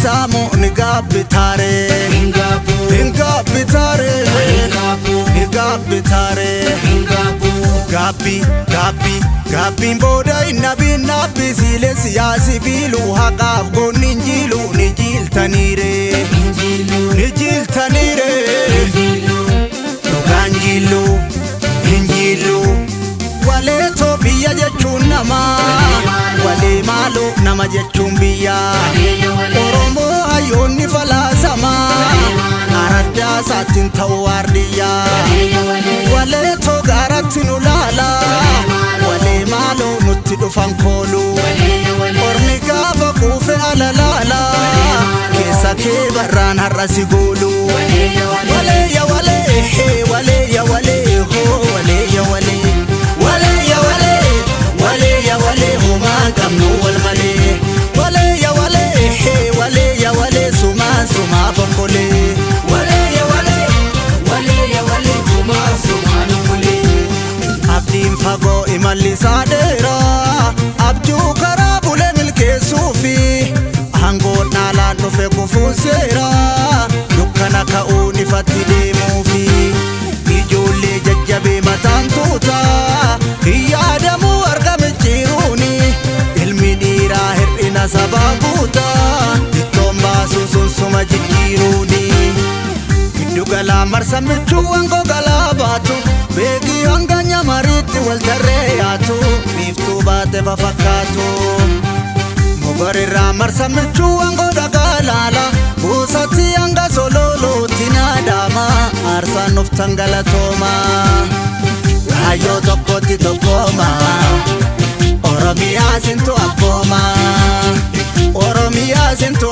saamu ni gaabbitaare. Hin gaabbu. Hin gaabbitaare. Hin gaabbu. Ni gaabbitaare. Hin gaabbu. Gaabbii gaabbii gaabbiin booda hin nabiin naabbii siilee siyaasi biiluu haqaaf goonni hin jiilu ni jiiltaniire. Hin jiillu. Ni jiiltaniire. Hin jiillu. Dhugaan jiillu hin jiillu. Waleetoo biyya jechuun nama walee maaloo nama jechuun biyya. Oromoo hayyoonni falaasamaa araddaa isaatiin ta'uu waardiyyaa. Waleetoo gaaratti nu laala walee maaloo nutti dhufan koolu. Ormi gaafa quufe alalaala keessa kee barraan har'a si goolu. Walee ya walee hee walee ya walee hoo walee ya walee. Walee ya walee walee ya walee homaa qabnu wal malee. Walee ya walee hee walee ya walee sumaa sumaa fonkolee. Walee ya walee Walee ya walee sumaa sumaa nukkulee. Abdiin fagoo imalli isaa dheeraa abjuu karaa bulee milkeessuufi aangoon dhaalaan dhufe kufuun seeraa dukkana ka'uun ifatti deemuufi ijoollee jajjabee mataan tuutaa hin yaadamuu argame ciruuni ilmi dhiiraa hir'ina sabaa guutaa ittoon baasuu sun suma jijjiiruuni. Giddu galaa marsa michuuwwan gogalaa baatu beekii hanga nyamariitti wal tarree yaatu biiftuu baate fafakkaatu. Mogorirraa marsa michuuwwan godhagaa laala buusatti hanga sololootti naadama aarsaan dhuftan galatooma. Kaayyoo tokkotti tokkooma Oromiyaa sintu abbooma Oromiyaa sintu.